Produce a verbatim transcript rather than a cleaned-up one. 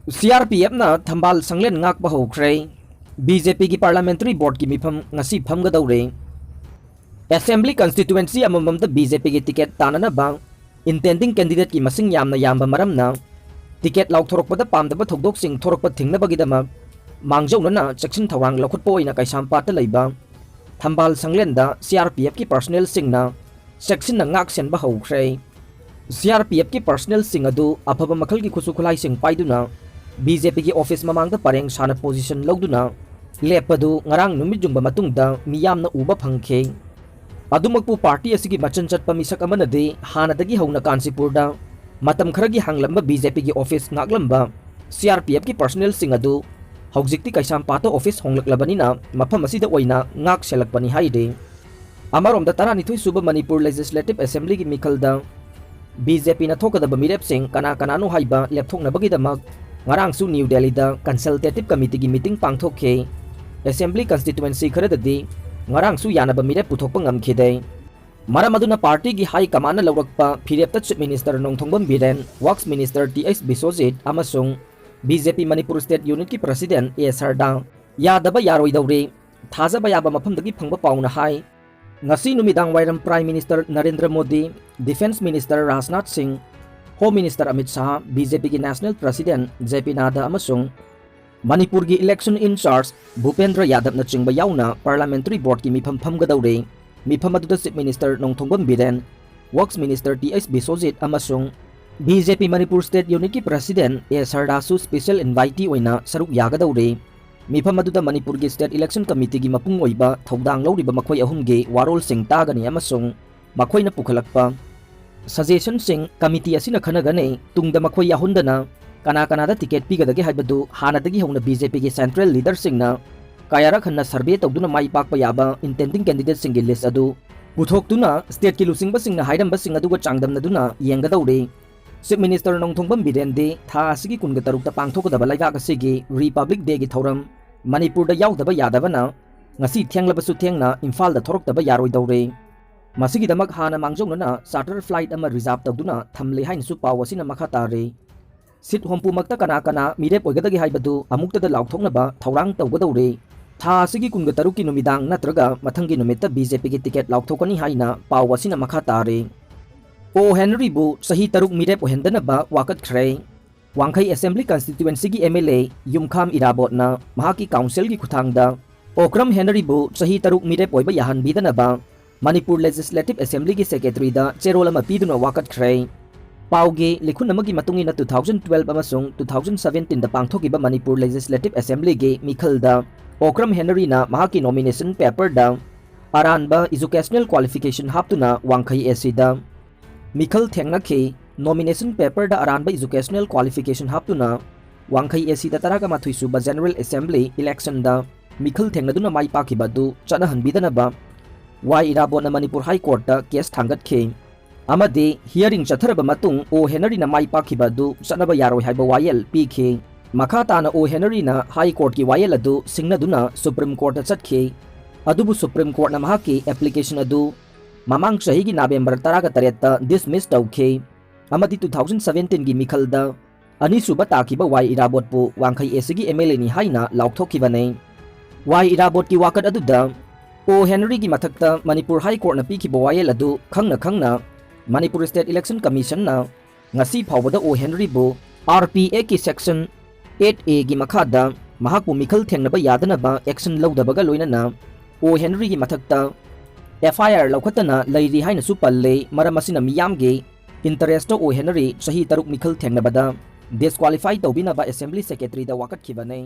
C R P ꯑꯦꯐꯅ ꯊꯝꯕꯥꯜ ꯁꯪꯂꯦꯟ ꯉꯥꯛꯄ ꯍꯧꯈ꯭ꯔꯦ꯫ B J ꯄꯤꯒꯤ ꯄꯥꯔꯂꯥꯃꯦꯟꯇꯔꯤ ꯕꯣꯔꯗꯀꯤ ꯃꯤꯐꯝ ꯉꯁꯤ ꯐꯝꯒꯗꯧꯔꯦ꯫ ꯑꯦꯁꯦꯝꯕ꯭ꯂꯤ ꯀꯟꯁꯇꯤꯇ꯭ꯋꯦꯟꯁꯤ ꯑꯃꯃꯝꯗ ꯕꯤ ꯖꯦ ꯄꯤꯒꯤ ꯇꯤꯀꯦꯠ ꯇꯥꯟꯅꯅꯕ intending candidateꯀꯤ ꯃꯁꯤꯡ ꯌꯥꯝꯅ ꯌꯥꯝꯕ ꯃꯔꯝꯅ, ꯇꯤꯀꯦꯠ ꯂꯥꯎꯊꯣꯔꯛꯄꯗ ꯄꯥꯝꯗꯕ ꯊꯧꯗꯣꯛꯁꯤꯡ ꯊꯣꯔꯛꯄ ꯊꯤꯡꯅꯕꯒꯤꯗꯃꯛ ꯃꯥꯡꯖꯧꯅꯅ ꯆꯦꯛꯁꯤꯟ ꯊꯧꯔꯥꯡ ꯂꯧꯈꯠꯄ ꯑꯣꯏꯅ ꯀꯩꯁꯥꯝꯄꯥꯠꯇ ꯂꯩꯕ ꯊꯝꯕꯥꯜ ꯁꯪꯂꯦꯟꯗ ꯁꯤ ꯑꯥꯔ ꯄꯤ ꯑꯦꯐꯀꯤ ꯄꯥꯔꯁꯣꯅꯦꯜꯁꯤꯡꯅ ꯆꯦꯛꯁꯤꯟꯅ ꯉꯥꯛ ꯁꯦꯟꯕ ꯍꯧꯈ꯭ꯔꯦ꯫ ꯁꯤ ꯑꯥꯔ ꯄꯤ ꯑꯦꯐꯀꯤ ꯄꯥꯔꯁꯣꯅꯦꯜꯁꯤꯡ ꯑꯗꯨ ꯑꯐꯕ ꯃꯈꯜꯒꯤ ꯈꯨꯠꯁꯨ ꯈꯨꯠꯂꯥꯏꯁꯤꯡ ꯄꯥꯏꯗꯨꯅ ꯕꯤ ꯖꯦ ꯄꯤꯒꯤ ꯑꯣꯐꯤꯁ ꯃꯃꯥꯡꯗ ꯄꯔꯦꯡ ꯁꯥꯅ ꯄꯣꯖꯤꯁꯟ ꯂꯧꯗꯨꯅ ꯂꯦꯞꯄꯗꯨ ꯉꯔꯥꯡ ꯅꯨꯃꯤꯠ ꯌꯨꯡꯕ ꯃꯇꯨꯡꯗ ꯃꯤꯌꯥꯝꯅ ꯎꯕ ꯐꯪꯈꯤ꯫ ꯑꯗꯨꯃꯛꯄꯨ, ꯄꯥꯔꯇꯤ ꯑꯁꯤꯒꯤ ꯃꯆꯤꯟ ꯆꯠꯄ ꯃꯤꯁꯛ ꯑꯃꯅꯗꯤ ꯍꯥꯟꯅꯗꯒꯤ ꯍꯧꯅ ꯀꯥꯟꯆꯤꯄꯨꯔꯗ ꯃꯇꯝ ꯈꯔꯒꯤ ꯍꯥꯡꯂꯝꯕ ꯕꯤ ꯖꯦ ꯄꯤꯒꯤ ꯑꯣꯐꯤꯁ ꯉꯥꯛꯂꯝꯕ ꯁꯤ ꯑꯥꯔ ꯄꯤ ꯑꯦꯐꯀꯤ ꯄꯥꯔꯁꯣꯅꯦꯜꯁꯤꯡ ꯑꯗꯨ ꯍꯧꯖꯤꯛꯇꯤ ꯀꯩꯁꯥꯝꯄꯥꯠꯇ ꯑꯣꯐꯤꯁ ꯍꯣꯡꯂꯛꯂꯕꯅꯤꯅ ꯃꯐꯝ ꯑꯁꯤꯗ ꯑꯣꯏꯅ ꯉꯥꯛ ꯁꯦꯜꯂꯛꯄꯅꯤ ꯍꯥꯏꯔꯤ꯫ ꯑꯃꯔꯣꯝꯗ, ꯇꯔꯥꯅꯤꯊꯣꯏ ꯁꯨꯕ ꯃꯅꯤꯄꯨꯔ ꯂꯦꯖꯤꯁꯂꯦꯇꯤꯚ ꯑꯦꯁꯦꯝꯕ꯭ꯂꯤꯒꯤ ꯃꯤꯈꯜꯗ ꯕꯤ ꯖꯦ ꯄꯤꯅ ꯊꯣꯛꯀꯗꯕ ꯃꯤꯔꯦꯞꯁꯤꯡ ꯀꯅꯥ ꯀꯅꯥꯅꯣ ꯍꯥꯏꯕ ꯂꯦꯞꯊꯣꯛꯅꯕꯒꯤꯗꯃꯛ ꯉꯔꯥꯡꯁꯨ ꯅ꯭ꯌꯨ ꯗꯦꯜꯂꯤꯗ ꯀꯟꯁꯜꯇꯦꯇꯤꯚ ꯀꯃꯤꯇꯤꯒꯤ ꯃꯤꯇꯤꯡ ꯄꯥꯡꯊꯣꯛꯈꯤ꯫ ꯑꯦꯁꯦꯝꯕ꯭ꯂꯤ ꯀꯟꯁꯇꯤꯇ꯭ꯋꯦꯟꯁꯤ ꯈꯔꯗꯗꯤ ꯉꯔꯥꯡꯁꯨ ꯌꯥꯅꯕ ꯃꯤꯔꯦꯞ ꯄꯨꯊꯣꯛꯄ ꯉꯝꯈꯤꯗꯦ꯫ ꯃꯔꯝ ꯑꯗꯨꯅ ꯄꯥꯔꯇꯤꯒꯤ ꯍꯥꯏ ꯀꯃꯥꯟꯅ ꯂꯧꯔꯛꯄ ꯐꯤꯔꯦꯞꯇ chief minister Nongthombam Biren, works minister T H Biswajit ꯑꯃꯁꯨꯡ B J P Manipur state ꯌꯨꯅꯤꯠꯀꯤ ꯄ꯭ꯔꯁꯤꯗꯦꯟꯠ ꯑꯦ ꯁꯔꯗꯥ ꯌꯥꯗꯕ ꯌꯥꯔꯣꯏꯗꯧꯔꯤ꯫ ꯊꯥꯖꯕ ꯌꯥꯕ ꯃꯐꯝꯗꯒꯤ ꯐꯪꯕ ꯄꯥꯎꯅ ꯍꯥꯏ, ꯉꯁꯤ ꯅꯨꯃꯤꯗꯥꯡ ꯋꯥꯏꯔꯝ prime minister Narendra Modi, defence minister Rajnath Singh, home minister Amit Shah, B J ꯄꯤꯒꯤ national president J P Nadda ꯑꯃꯁꯨꯡ ꯃꯅꯤꯄꯨꯔꯒꯤ ꯏꯂꯦꯛꯁꯟ ꯏꯟꯆꯥꯔꯖ ꯚꯨꯄꯦꯟꯗ꯭ꯔ ꯌꯥꯗꯕꯅꯆꯤꯡꯕ ꯌꯥꯎꯅ ꯄꯥꯔꯂꯥꯃꯦꯟꯇꯔꯤ ꯕꯣꯔꯗꯀꯤ ꯃꯤꯐꯝ ꯐꯝꯒꯗꯧꯔꯤ꯫ ꯃꯤꯐꯝ ꯑꯗꯨꯗ chief minister Nongthombam Biren, works minister T H Biswajit ꯑꯃꯁꯨꯡ B J P Manipur state ꯌꯨꯅꯤꯠꯀꯤ ꯄ꯭ꯔꯁꯤꯗꯦꯟꯠ ꯑꯦ ꯁꯔꯗꯥꯁꯨ ꯁ꯭ꯄꯦꯁꯦꯜ ꯏꯟꯚꯥꯏꯇꯤ ꯑꯣꯏꯅ ꯁꯔꯨꯛ ꯌꯥꯒꯗꯧꯔꯤ꯫ ꯃꯤꯐꯝ ꯑꯗꯨꯗ ꯃꯅꯤꯄꯨꯔꯒꯤ ꯁ꯭ꯇꯦꯠ ꯏꯂꯦꯛꯁꯟ ꯀꯃꯤꯇꯤꯒꯤ ꯃꯄꯨꯡ ꯑꯣꯏꯕ ꯊꯧꯗꯥꯡ ꯂꯧꯔꯤꯕ ꯃꯈꯣꯏ ꯑꯍꯨꯝꯒꯤ ꯋꯥꯔꯣꯜꯁꯤꯡ ꯇꯥꯒꯅꯤ ꯑꯃꯁꯨꯡ ꯃꯈꯣꯏꯅ ꯄꯨꯈꯠꯂꯛꯄ ꯁꯖꯦꯁꯟꯁꯤꯡ ꯀꯃꯤꯇꯤ ꯑꯁꯤꯅ ꯈꯟꯅꯒꯅꯤ꯫ ꯇꯨꯡꯗ ꯃꯈꯣꯏ ꯌꯥꯎꯍꯟꯗꯅ ꯀꯅꯥ ꯀꯅꯥꯗ ꯇꯤꯀꯦꯠ ꯄꯤꯒꯗꯒꯦ ꯍꯥꯏꯕꯗꯨ ꯍꯥꯟꯅꯗꯒꯤ ꯍꯧꯅ ꯕꯤ ꯖꯦ ꯄꯤꯒꯤ ꯁꯦꯟꯇ꯭ꯔꯦꯜ ꯂꯤꯗꯔꯁꯤꯡꯅ ꯀꯌꯥꯔꯛ ꯍꯟꯅ ꯁꯔꯚꯦ ꯇꯧꯗꯨꯅ ꯃꯥꯏ ꯄꯥꯛꯄ ꯌꯥꯕ intending candidateꯁꯤꯡꯒꯤ ꯂꯤꯁ꯭ꯠ ꯑꯗꯨ ꯄꯨꯊꯣꯛꯇꯨꯅ ꯁ꯭ꯇꯦꯠꯀꯤ ꯂꯨꯆꯤꯡꯕꯁꯤꯡꯅ ꯍꯥꯏꯔꯝꯕꯁꯤꯡ ꯑꯗꯨꯒ ꯆꯥꯡꯗꯝꯅꯗꯨꯅ ꯌꯦꯡꯒꯗꯧꯔꯤ꯫ ꯆꯤꯐ ꯃꯤꯅꯤꯁꯇꯔ ꯅꯣꯡꯊꯣꯝꯕꯝ ꯕꯤꯔꯦꯟꯗꯤ ꯊꯥ ꯑꯁꯤꯒꯤ ꯀꯨꯟꯒ ꯇꯔꯨꯛꯇ ꯄꯥꯡꯊꯣꯛꯀꯗꯕ ꯂꯩꯕꯥꯛ ꯑꯁꯤꯒꯤ ꯔꯤꯄꯕ꯭ꯂꯤꯛ ꯗꯦꯒꯤ ꯊꯧꯔꯝ ꯃꯅꯤꯄꯨꯔꯗ ꯌꯥꯎꯗꯕ ꯌꯥꯗꯕꯅ ꯉꯁꯤ ꯊꯦꯡꯂꯕꯁꯨ ꯊꯦꯡꯅ ꯏꯝꯐꯥꯜꯗ ꯊꯣꯔꯛꯇꯕ ꯌꯥꯔꯣꯏꯗꯧꯔꯦ꯫ ꯃꯁꯤꯒꯤꯗꯃꯛ ꯍꯥꯟꯅ ꯃꯥꯡꯖꯧꯅꯅ ꯆꯥꯔꯇꯔ ꯐ꯭ꯂꯥꯏꯠ ꯑꯃ ꯔꯤꯖꯥꯔꯚ ꯇꯧꯗꯨꯅ ꯊꯝꯂꯦ ꯍꯥꯏꯅꯁꯨ ꯄꯥꯎ ꯑꯁꯤꯅ ꯃꯈꯥ ꯇꯥꯔꯤ꯫ ꯁꯤꯠ ꯍꯨꯝꯐꯨꯃꯛꯇ ꯀꯅꯥ ꯀꯅꯥ ꯃꯤꯔꯦꯞ ꯑꯣꯏꯒꯗꯒꯦ ꯍꯥꯏꯕꯗꯨ ꯑꯃꯨꯛꯇꯗ ꯂꯥꯎꯊꯣꯛꯅꯕ ꯊꯧꯔꯥꯡ ꯇꯧꯒꯗꯧꯔꯤ꯫ ꯊꯥ ꯑꯁꯤꯒꯤ ꯀꯨꯟꯒ ꯇꯔꯨꯛꯀꯤ ꯅꯨꯃꯤꯗꯥꯡ ꯅꯠꯇ꯭ꯔꯒ ꯃꯊꯪꯒꯤ ꯅꯨꯃꯤꯠꯇ ꯕꯤ ꯖꯦ ꯄꯤꯒꯤ ꯇꯤꯀꯦꯠ ꯂꯥꯎꯊꯣꯛꯀꯅꯤ ꯍꯥꯏꯅ ꯄꯥꯎ ꯑꯁꯤꯅ ꯃꯈꯥ ꯇꯥꯔꯤ꯫ ꯑꯣ ꯍꯦꯅꯔꯤꯕꯨ ꯆꯍꯤ ꯇꯔꯨꯛ ꯃꯤꯔꯦꯞ ꯑꯣꯏꯍꯟꯗꯅꯕ ꯋꯥꯀꯠꯈ꯭ꯔꯦ꯫ ꯋꯥꯡꯈꯩ ꯑꯦꯁꯦꯝꯕ꯭ꯂꯤ ꯀꯟꯁꯇꯤꯇ꯭ꯋꯦꯟꯁꯤꯒꯤ ꯑꯦꯝ ꯑꯦꯜ ꯑꯦ ꯌꯨꯝꯈꯥꯝ ꯏꯔꯥꯕꯣꯠꯅ ꯃꯍꯥꯛꯀꯤ ꯀꯥꯎꯟꯁꯤꯜꯒꯤ ꯈꯨꯠꯊꯥꯡꯗ ꯑꯣꯀ꯭ꯔꯝ ꯍꯦꯅꯔꯤꯕꯨ ꯆꯍꯤ ꯇꯔꯨꯛ ꯃꯤꯔꯦꯞ ꯑꯣꯏꯕ ꯌꯥꯍꯟꯕꯤꯗꯅꯕ ꯃꯅꯤꯄꯨꯔ ꯂꯦꯖꯤꯁꯂꯦꯇꯤꯚ ꯑꯦꯁꯦꯝꯕ꯭ꯂꯤꯒꯤ ꯁꯦꯀ꯭ꯔꯦꯇꯔꯤꯗ ꯆꯦꯔꯣꯜ ꯑꯃ ꯄꯤꯗꯨꯅ ꯋꯥꯀꯠꯈ꯭ꯔꯦ꯫ ꯄꯥꯎꯒꯤ ꯂꯤꯈꯨꯟ ꯑꯃꯒꯤ ꯃꯇꯨꯡ ꯏꯟꯅ, two thousand twelve ꯑꯃꯁꯨꯡ two thousand seventeenꯗ ꯄꯥꯡꯊꯣꯛꯈꯤꯕ ꯃꯅꯤꯄꯨꯔ ꯂꯦꯖꯤꯁꯂꯦꯇꯤꯚ ꯑꯦꯁꯦꯝꯕ꯭ꯂꯤꯒꯤ ꯃꯤꯈꯜꯗ ꯑꯣꯀ꯭ꯔꯝ ꯍꯦꯅꯔꯤꯅ ꯃꯍꯥꯛꯀꯤ ꯅꯣꯃꯤꯅꯦꯁꯟ ꯄꯦꯄꯔꯗ ꯑꯔꯥꯟꯕ ꯏꯖꯨꯀꯦꯁꯅꯦꯜ ꯀ꯭ꯋꯥꯂꯤꯐꯤꯀꯦꯁꯟ ꯍꯥꯞꯇꯨꯅ ꯋꯥꯡꯈꯩ ꯑꯦ ꯁꯤꯗ ꯃꯤꯈꯜ ꯊꯦꯡꯅꯈꯤ꯫ ꯅꯣꯃꯤꯅꯦꯁꯟ ꯄꯦꯄꯔꯗ ꯑꯔꯥꯟꯕ ꯏꯖꯨꯀꯦꯁꯅꯦꯜ ꯀ꯭ꯋꯥꯂꯤꯐꯤꯀꯦꯁꯟ ꯍꯥꯞꯇꯨꯅ ꯋꯥꯡꯈꯩ ꯑꯦ ꯁꯤꯗ ꯇꯔꯥꯒ ꯃꯥꯊꯣꯏ ꯁꯨꯕ ꯖꯦꯅꯔꯦꯜ ꯑꯦꯁꯦꯝꯕ꯭ꯂꯤ ꯏꯂꯦꯛꯁꯟꯗ ꯃꯤꯈꯜ ꯊꯦꯡꯅꯗꯨꯅ ꯃꯥꯏ ꯄꯥꯛꯈꯤꯕ ꯑꯗꯨ ꯆꯠꯅꯍꯟꯕꯤꯗꯅꯕ ꯋꯥꯏ ꯏꯔꯥꯕꯣꯠꯅ ꯃꯅꯤꯄꯨꯔ ꯍꯥꯏ ꯀꯣꯔꯠꯇ ꯀꯦꯁ ꯊꯥꯡꯒꯠꯈꯤ꯫ ꯑꯃꯗꯤ ꯍꯤꯌꯔꯤꯡ ꯆꯠꯊꯔꯕ ꯃꯇꯨꯡ ꯑꯣ ꯍꯦꯅꯔꯤꯅ ꯃꯥꯏ ꯄꯥꯛꯈꯤꯕ ꯑꯗꯨ ꯆꯠꯅꯕ ꯌꯥꯔꯣꯏ ꯍꯥꯏꯕ ꯋꯥꯌꯦꯜ ꯄꯤꯈꯤ꯫ ꯃꯈꯥ ꯇꯥꯅ ꯑꯣ ꯍꯦꯅꯔꯤꯅ ꯍꯥꯏ ꯀꯣꯔꯠꯀꯤ ꯋꯥꯌꯦꯜ ꯑꯗꯨ ꯁꯤꯡꯅꯗꯨꯅ ꯁꯨꯄ꯭ꯔꯤꯝ ꯀꯣꯔꯠꯇ ꯆꯠꯈꯤ꯫ ꯑꯗꯨꯕꯨ ꯁꯨꯄ꯭ꯔꯤꯝ ꯀꯣꯔꯠꯅ ꯃꯍꯥꯛꯀꯤ ꯑꯦꯄ꯭ꯂꯤꯀꯦꯁꯟ ꯑꯗꯨ ꯃꯃꯥꯡ ꯆꯍꯤꯒꯤ ꯅꯕꯦꯝꯕꯔ ꯇꯔꯥꯒ ꯇꯔꯦꯠꯇ ꯗꯤꯁꯃꯤꯁ ꯇꯧꯈꯤ ꯑꯃꯗꯤ two thousand seventeenꯒꯤ ꯃꯤꯈꯜꯗ ꯑꯅꯤꯁꯨꯕ ꯇꯥꯈꯤꯕ ꯋꯥꯏ ꯏꯔꯥꯕꯣꯠꯄꯨ ꯋꯥꯡꯈꯩ ꯑꯦ ꯁꯤꯒꯤ ꯑꯦꯝ ꯑꯦꯜ ꯑꯦꯅꯤ ꯍꯥꯏꯅ ꯂꯥꯎꯊꯣꯛꯈꯤꯕꯅꯤ꯫ ꯋꯥꯏ ꯏꯔꯥꯕꯣꯠꯀꯤ ꯋꯥꯀꯠ ꯑꯗꯨꯗ ꯑꯣ ꯍꯦꯅꯔꯤꯒꯤ ꯃꯊꯛꯇ ꯃꯅꯤꯄꯨꯔ ꯍꯥꯏ ꯀꯣꯔꯠꯅ ꯄꯤꯈꯤꯕ ꯋꯥꯌꯦꯜ ꯑꯗꯨ ꯈꯪꯅ ꯈꯪꯅ ꯃꯅꯤꯄꯨꯔ ꯁ꯭ꯇꯦꯠ ꯏꯂꯦꯛꯁꯟ ꯀꯃꯤꯁꯟꯅ ꯉꯁꯤ ꯐꯥꯎꯕꯗ ꯑꯣ ꯍꯦꯅꯔꯤꯕꯨ ꯑꯥꯔ ꯄꯤ ꯑꯦꯛꯀꯤ ꯁꯦꯛꯁꯟ eight Aꯒꯤ ꯃꯈꯥꯗ ꯃꯍꯥꯛꯄꯨ ꯃꯤꯈꯜ ꯊꯦꯡꯅꯕ ꯌꯥꯗꯅꯕ ꯑꯦꯛꯁꯟ ꯂꯧꯗꯕꯒ ꯂꯣꯏꯅꯅ ꯑꯣ ꯍꯦꯅꯔꯤꯒꯤ ꯃꯊꯛꯇ ꯑꯦꯐ ꯑꯥꯏ ꯑꯥꯔ ꯂꯧꯈꯠꯇꯅ ꯂꯩꯔꯤ ꯍꯥꯏꯅꯁꯨ ꯄꯜꯂꯤ꯫ ꯃꯔꯝ ꯑꯁꯤꯅ ꯃꯤꯌꯥꯝꯒꯤ ꯏꯟꯇꯔꯦꯁꯇ ꯑꯣ ꯍꯦꯅꯔꯤ ꯆꯍꯤ ꯇꯔꯨꯛ ꯃꯤꯈꯜ ꯊꯦꯡꯅꯕꯗ ꯗꯤꯁꯀ꯭ꯋꯥꯂꯤꯐꯥꯏ ꯇꯧꯕꯤꯅꯕ ꯑꯦꯁꯦꯝꯕ꯭ꯂꯤ ꯁꯦꯀ꯭ꯔꯦꯇꯔꯤꯗ ꯋꯥꯀꯠꯈꯤꯕꯅꯤ꯫